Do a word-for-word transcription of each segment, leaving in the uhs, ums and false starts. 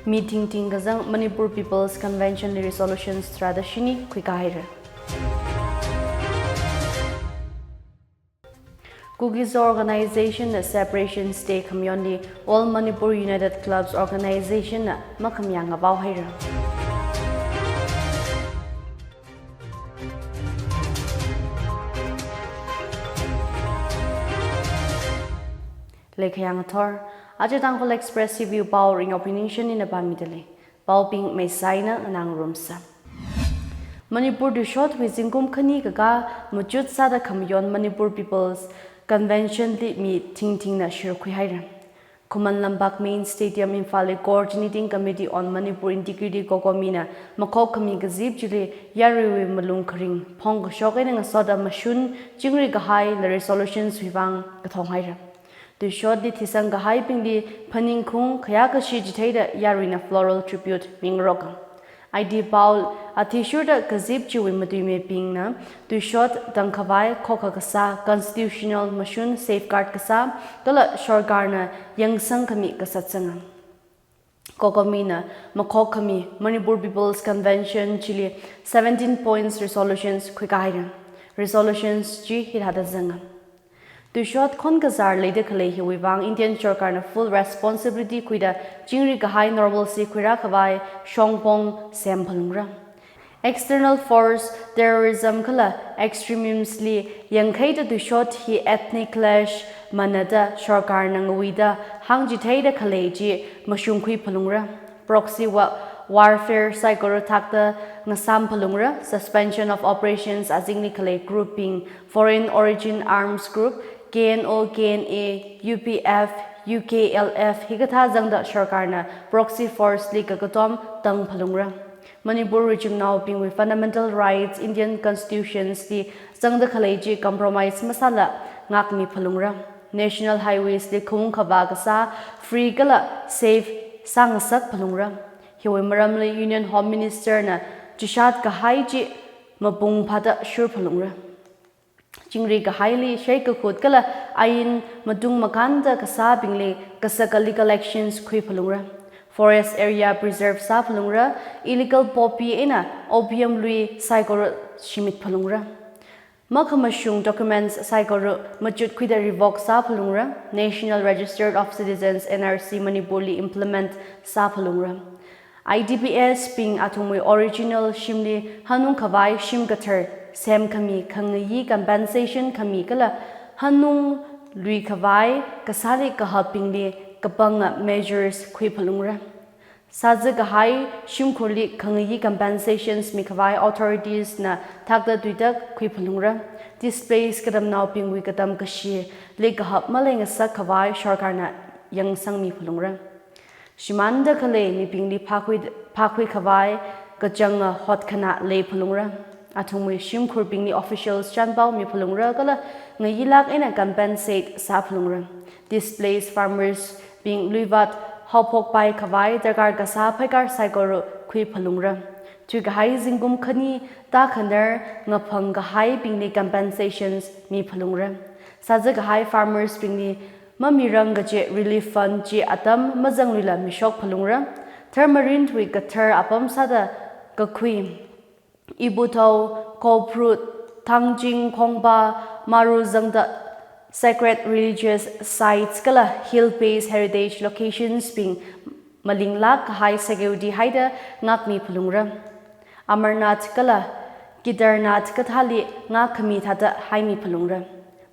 Mi thingthing kazang Manipur People's Convention li resolutions tharāda shini khuikā haira. Kuki-Zo organization na Separation Day khamayonli All Manipur United Clubs organization na makhamayā ngavao haira. Leikhayang athor, aja Tangkhul Express hiwui pao Ringyo Piningshen ina pāmida lei. Paobing meisaina nganārumsa. Manipur tuishotwui zingkum khani kakā machut sāda khamayon Manipur People's Convention li mi thingthingna shirkhui haira. Khuman Lampāk Main Stadium Imphal li coordinating committee on Manipur integrity, COCOMI na makhok khami kazip chili yaruiwui malung kharing phongkashok eina ngasoda mashun chingri kahai la resolutions wui vang kathong haira. Tuishotli thisang kahaibingli phaningkhaung khayākashi chitheida yaruina floral tribute mingaroka. Aiti pao athishurda kazip chiwui matuimibingna tuishot tangkhavai khokha kasā constitutional mashun safeguard kasā kala sorkarna yangsang khami kasatsanga. COCOMI na makhok khami Manipur People's Convention chili seventeen points resolutions khuikā haira. Resolutions chi hithāda zanga. Tuishot khon kazār leida khalei hiwui vang Indian sorkarna full responsibility khuida chingri kahai normalcy khuirā khavai shongpong sem phalungra. External force, terrorism kala extremism li yangkhaida tuishot hi ethnic clash manada sorkarna ngawuida hāngchitheida khalei chi mashungkhui phalungra. Proxy wa-, warfare saikora thakta ngasam phalungra. Suspension of operations azingli khalei group bing, foreign origin arms group, K N O, K N A, U P F, U K L F hikathā zangda sorkarna proxy force li kakatom tang phalungra. Manipur richumnaobingwui fundamental rights Indian Constitutions li zangda khalei chi compromise masāla ngākmi phalungra. National highways li khaung khavā kasā free kala safe sāngasak phalungra. Hiwui maramli Union Home Minister na chishat kahai chi mapung phāda shur phalungra. Chingri kahaili shei kakhut kala ain matung makānda kasābingli kasaka legal actions khui phalungra. Forest area preserve sā phalungra, illegal poppy eina opium lui saikora shimit phalungra. Makhamashung documents saikora machut khuida revoke sā phalungra, National Register of Citizens, N R C, Manipur li implement sā phalungra. I D Ps bing athumwui original shimli hanung khavai shim kathar sem khami khangayi compensation khami kala hanung lui khavai kasāli kahapbingli kapanga measures khui phalungra. Sāza kahai shimkhurli khangayi compensations mikhavai authorities na thakta tuitak khui phalungra. Displaced katamnaobingwui katam kashili kahap maleingasak khavai sorkarna yangsangmi phalungra. Shimānda khalei mibingli phākhui, phākhui khavai kachanga hotkhanā lei phalungra. Athumwui shimkhurbingli officials chānpao mi phalungra kala ngayilāk eina compensate sā phalungra. Displaced farmers bing luivāt haophokpai khavai darkar kasā phaikar saikora khui phalungra. Thuikahai zingkum khani tākhanar ngaphang kahaibingli compensations mi phalungra. Sāza kahai farmers bingli mamirang kaji relief fund chi atam mazangluila mishok phalungra. Tharmarinwui kathar apam sāda kakhui Ibuthao, Kophrut, Thangjing, Khongpa, Maru zangda sacred religious sites kala hill-based heritage locations bing malinglāk kahai security haida ngākmi phalungra. Amarnath kala Kedarnath kathāli ngākhami thāda haimi phalungra.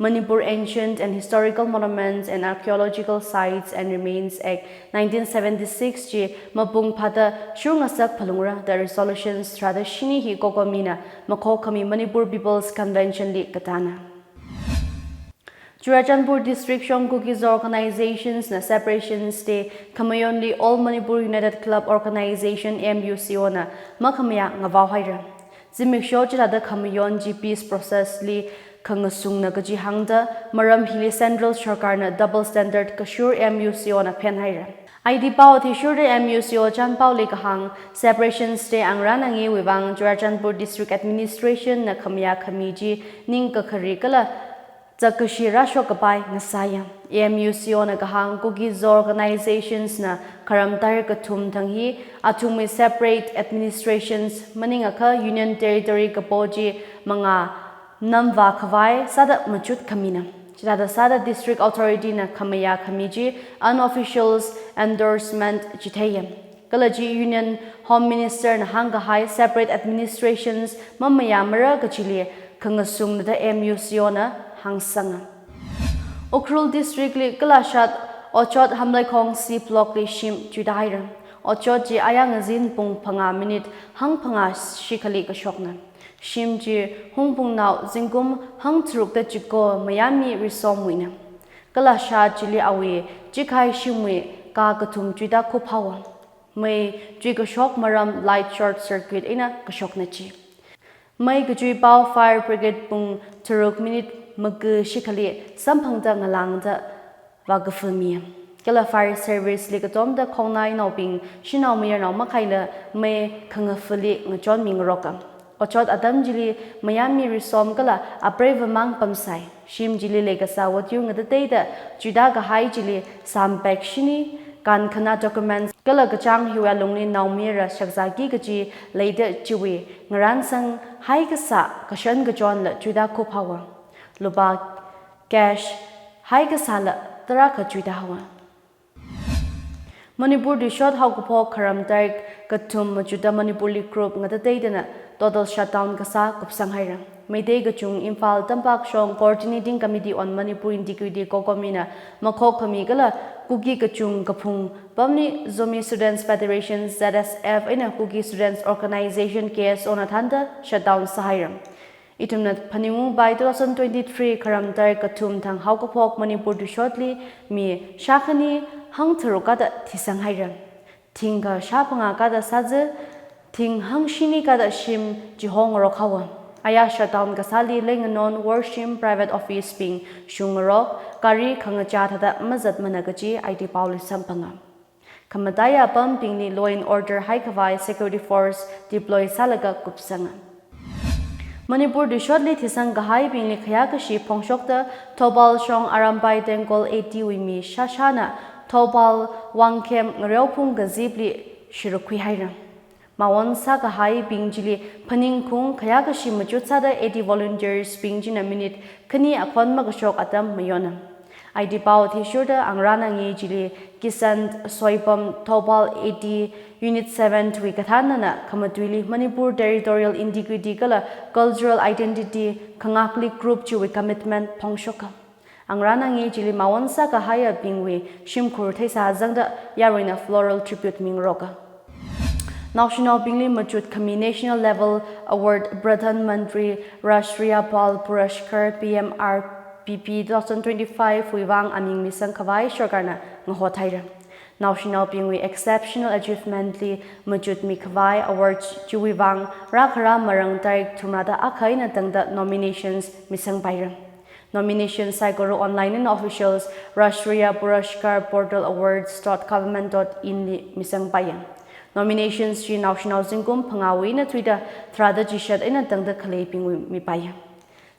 Manipur Ancient and Historical Monuments and Archaeological Sites and Remains Act nineteen seventy-six chi mapung phāda shurngasak phalungra da resolutions tharāda shini hi COCOMI na makhok khami Manipur People's Convention li katāna. Churachandpur District Shong Kuki-Zo Organizations na Separation Day khamayonli All Manipur United Club Organization, M U C O, na makhamayā ngavao haira. Zimiksho chithāda khamayon chi peace process li khangasungna kaji hāngda, maram hili Central Sorkarna double standard kashur M U C O na phen haira. Aiti pao athishurda M U C O chānpaoli kahāng, Separation Day angrān angiwui vang Churachandpur District Administration na khamayā khami chi ningkakhari kala zakkashi rāshok kapai ngasāya. A M U C O na kahāng Kuki Zo organizations na kharam tarik kathum thang hi athumwui separate administrations maningakha Union Territory kapo chi mangā namvā khavai sāda machut khamina. Chithāda sāda District Authority na khamayā khami chi unofficial endorsement chitheiya. Kala chi Union Home Minister na hāngkahai separate administrations mamayāmara kachili khangasungna da M U C O na hāngsanga. Ukhrul District li Kalashat Ochot Hamleikhong C Block li shim chuitāhaira. Ochot chi ayā ngazin pung phangā minute hangphangā shikhali kashokna. Shim chi hungpungnao zingkum hangtharukda chiko Mayami Risomwuina. Kalashat chili awui chikhai shimwui kā kathum chuitākhup haowa. Mei chuikashok maram light short circuit eina kashokna chi. Mei kachuipao fire brigade pung tharuk minute maga shikhali samphangda ngalāngda vākafumi. Kala fire service li katomda khongnainaobing shanao mayarnao makhaila mei khangafali ngachonmingaroka. Ochot atam chili Mayami Risom kala apreiva mang pamsai. Shim chili leikasā ot yur ngatateida chuitākahai chili sampek shini, kankhanā documents kala kachāng hiwui alungli naomayara shakzāki kachi leida chiwui ngarānsang haikasā kashan kachonla chuitākhup haowa. Lupā cash haikasāla tarākha chuitāhaowa. Manipur tuishot haokaphok kharam tarik kathum machutda Manipurli group ngatateidana total shutdown kasā kupsanghaira. Meitei kachung Imphal Tampak Shong Coordinating Committee on Manipur Integrity, COCOMI na makhok khami kala Kuki kachung kaphung pamli Zomi Students Federation, Z S F, eina Kuki Students Organization, K S O na thānda shutdown sāhaira. Ithumna phaningungai two thousand twenty-three kharam tarik kathum thang haokaphok Manipur tuishotli mi shākhani hangtharuk kada thisanghaira. Thingkha shāphangā kada sāza, thing hangshini kada shim chihongarok haowa. Ayā shutdown kasāli leinganon worshim private office bing shungarok, gari khangachā thāda mazatmana kachi I T paoli samphanga. Khamataiya apambingli law and order haikhavai security force deploy sālaga kupsanga. Manipur tuishotli thisangkahaibingli khayākashi phongshokta Thoubal Shong Arambai Tengkol eighty wui mi shāshāna Thoubal Wangkhem ngareophung kazipli shiruk khuihaira. Mawon sākahaibing chili phaningkhaung khayākashi machut sāda eighty volunteers bing china minute khani akhon makashok atam mayona. I T pao athishurda Angrana ngi chili Kisan Soipam Thoubal eighty Unit seven wui kathānnana khamatuili Manipur territorial integrity kala cultural identity khangakli group chiwui commitment phongshoka. Angrana ngi chili mawon sākahaiyabingwui shimkhur theisā zangda yaruina floral tribute mingaroka. Naoshinaobingli machut khami National Level Award Pradhan Mantri Rashtriya Bal Puraskar, P M R P P, two thousand twenty-five wui vang aming misangkhavai sorkarna ngahothaira. Naoshinaobingwui exceptional achievement li machut mikhavai award chiwui vang rākhara marāng tarik thumrada akha eina tangda nominations misangpaira. Nomination saikora online eina officials Rashtriya Puraskar portal awards dot government dot in li misangpaiya. Nominations chi naoshinao zingkum phangāwui eina thuida tharāda chishat eina tangda khaleibingwui mipaiya.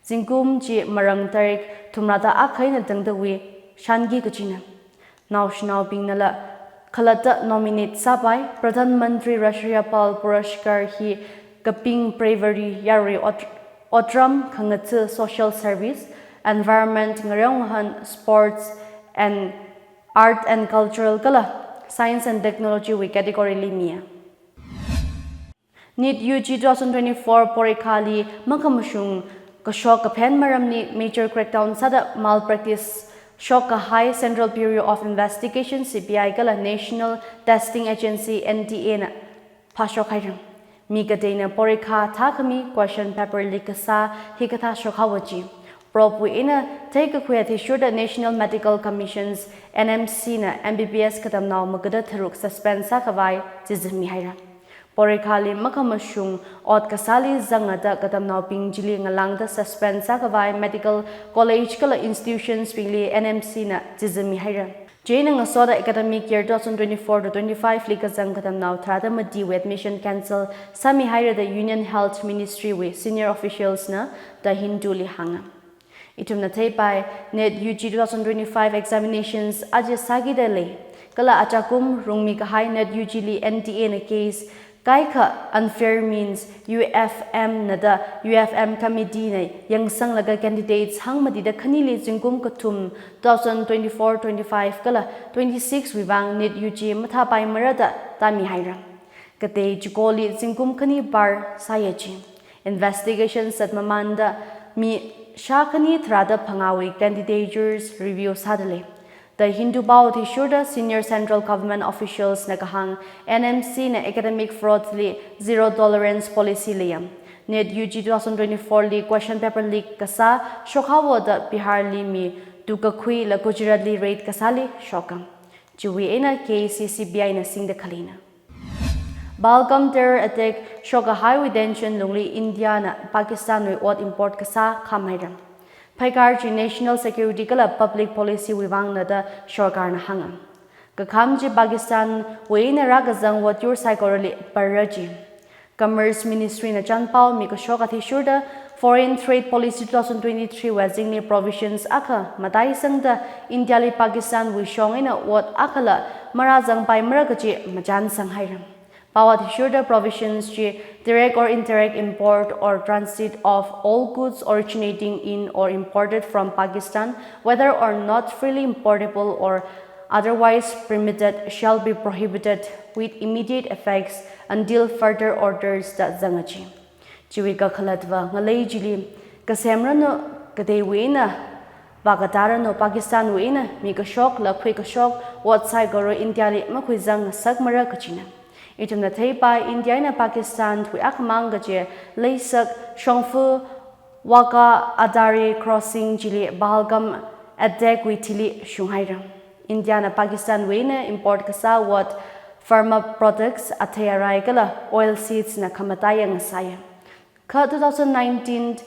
Zingkum chi marāng tarik thumrada akha eina tangdawui shanki kachina. Naoshinaobingnala khalatta nominate sāpai. Pradhan Mantri Rashtriya Bal Puraskar hi kaping bravery, yarui ot-, otram khangatha social service, environment, ngareo ngahān, sports and art and cultural kala science and technology wui category li miya. NEET U G two thousand twenty-four porikhali makhamashung kashok kaphen maramli major crackdown sāda malpractice shokkahai Central Bureau of Investigation, C B I, kala National Testing Agency, N T A, na phāshokhaira. Mi kateina porikha thākhami question paper leak kasā hikathā shokhaowa chi. Probe wui eina theikakhui athishurda National Medical Commissions, N M C, na M B B S katamnao magada tharuk suspend sākhavai chizammihaira. Porikhali makhamashung ot kasāli zangda katamnaobing chili ngalāngda suspend sākhavai medical college kala institutions bingli N M C na chizammihaira. Chieina ngasoda academic year two thousand twenty-four to twenty-five li kazang katamnao tharāda matiwui admission cancel sāmihaira da Union Health Ministry wui senior officials na The Hindu li hānga. Ithumna theipai, NET U G two thousand twenty-five examinations aja sākida lei. Kala achakum rungmi kahai NET U G li N T A na case kaikha unfair means U F M na da U F M committee na yangsanglaga candidates hangmatida khanili zingkum kathum two thousand twenty-four twenty-five kala twenty-six wui vang NET U G mathāpaimara da tāmihaira. Katei chikoli zingkum khani bar sāya chi. Investigation zatmamānda mi shākhani tharāda phangāwui candidatures review sāda lei. The Hindu pao athishurda senior central government officials na kahāng N M C na academic fraud li zero tolerance policy leiya. NET U G two thousand twenty-four li question paper leak kasā shokhaowa da Bihar li mi tukakhuila Gujarat li raid kasāli shoka. Chiwui eina case C B I na singda khalina. Pahalgam terror attack shokkahaiwui tension lungli India na Pakistan wui ot import kasā khamhaira. Phaikar chi national security kala public policy wui vangna da sorkarna hānga. Kakham chi Pakistan wui eina rākazang ot yur saikorali parra chi. Commerce Ministry na chānpao mikashok athishurda Foreign Trade Policy two thousand twenty-three wui azingli provisions akha mataisangda India li Pakistan wui shong eina ot akhala marāzangpaimara kachi machānsanghaira. Pao athishurda provisions chi direct or indirect import or transit of all goods originating in or imported from Pakistan, whether or not freely importable or otherwise permitted, shall be prohibited with immediate effects until further orders da zanga chi. Chiwui kakhalatva ngalei chili kasemranu, kateiwui eina vākataranu, Pakistan wui eina mikashokla khuikashok ot saikora India li makhuizangngasakmara kachina. Ithumna theipai India eina Pakistan wui akhamang kachi leisak shongfa Wagah Atari crossing chili Pahalgam attack wui thili shunghaira. India na Pakistan wui eina import kasā ot pharma products, athei arai kala oil seeds na khamataiya ngasāya. Kha two thousand nineteen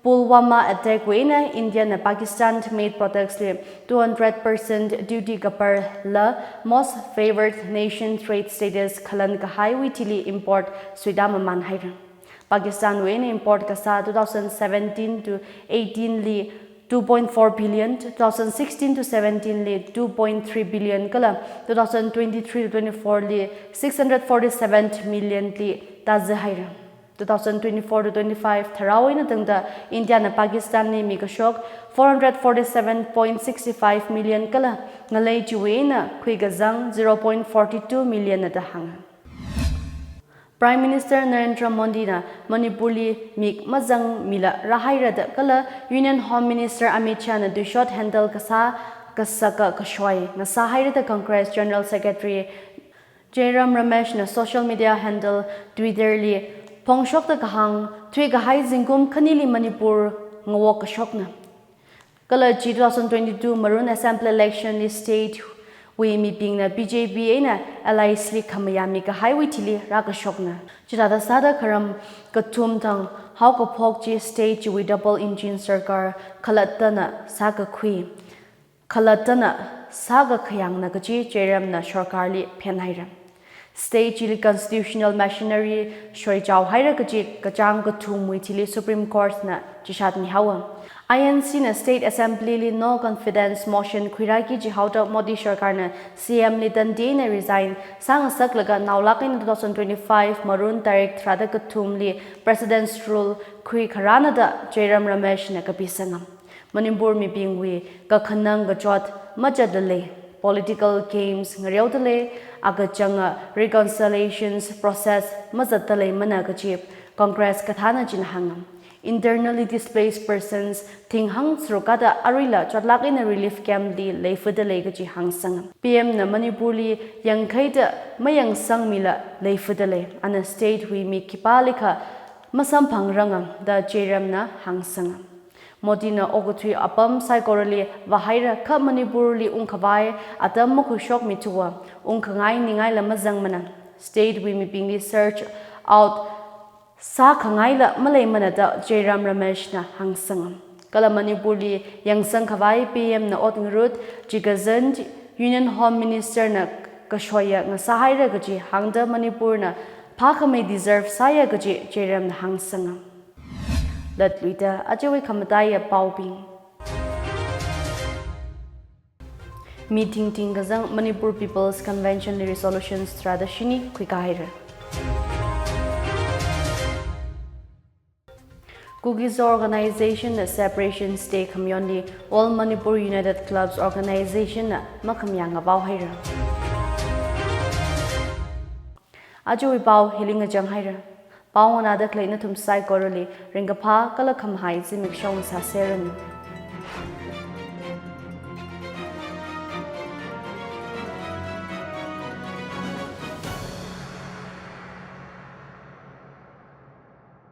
Pulwama attack wui eina India na Pakistan made products li two hundred percent duty kaparla most favored nation trade status khalan kahaiwui thili import suida mamānhaira. Pakistan wui eina import kasā two thousand seventeen to eighteen li two point four billion, two thousand sixteen to seventeen li two point three billion kala two thousand twenty-three to twenty-four li six hundred forty-seven million li tāzāhaira. Two thousand twenty-four to twenty-five tharao eina tangda India na Pakistan li mikashok four hundred forty-seven point six five million kala ngalei chiwui eina khuikazang zero point forty-two million na da hānga. Prime Minister Narendra Modi na Manipur li mik mazangmila rāhaira da kala Union Home Minister Amit Shah na tuishot handle kasā kasaka kashoi ngasāhaira da Congress General Secretary Jairam Ramesh na social media handle Twitter li phongshokda kahāng, thuikahai zingkum khanili Manipur ngawok kashokna. Kala chi two thousand twenty-two Maroon Assembly election li state wui mibingna B J P eina allies li khamayāmi kahaiwui thili rākashokna. Chithāda sāda kharam kathum thang haokaphok chi state chiwui double engine sorkar khalattana sākakhui, khalattana sākakhayangna kachi Jairam na sorkar li phenhaira. State chili constitutional machinery shoichaohaira kachi kachāng kathumwui thili Supreme Court na chishatmihaowa. I N C na State Assembly li no confidence motion khuirāki jihaoda Modi sorkar na C M li tandi eina resign sāngasaklaga naolāk eina two thousand twenty-five Maroon tarik tharāda kathumli President's Rule khuikharāna da Jairam Ramesh na kapisanga. Manipur mibingwui kakhanang kachot mazatdalei, political games ngareodalei, akachanga reconciliations process mazatdaleimana kachi Congress kathāna china hānga. Internally displaced persons thing hangtharuk kada aruila chotlāk eina relief camp li leifadalei kachi hāngsanga. P M na Manipur li yangkhaida mayangsangmila leifadalei, ana state wui mi khipālikha masamphangranga da Jairam na hāngsanga. Modi na okathui apam saikorali vāhaira kha Manipur li ungkhavai atam makhuishokmithua, ungkhangai ningaila mazangmana. State wui mibingli search out sākhangaila maleimana da Jairam Ramesh na hāngsanga. Kala Manipur li yangsangkhavai P M na ot ngarut chikazan Union Home Minister na kashoiya ngasāhaira kachi hāngda Manipur na phākhamei deserve sāya kachi Jairam na hāngsanga. Latluida ajawui khamataiya paobing. Meeting tingkazang Manipur People's Convention li resolutions tharāda shini khuikā haira. Kuki-Zo organization na Separation Day khamayonli All Manipur United Clubs Organization na makhamayā ngavao haira. Ajawui pao hili ngachang haira. Pao nganāda khalei nathum saikorali ringkaphā kala khamahai zimiksho sāseranu.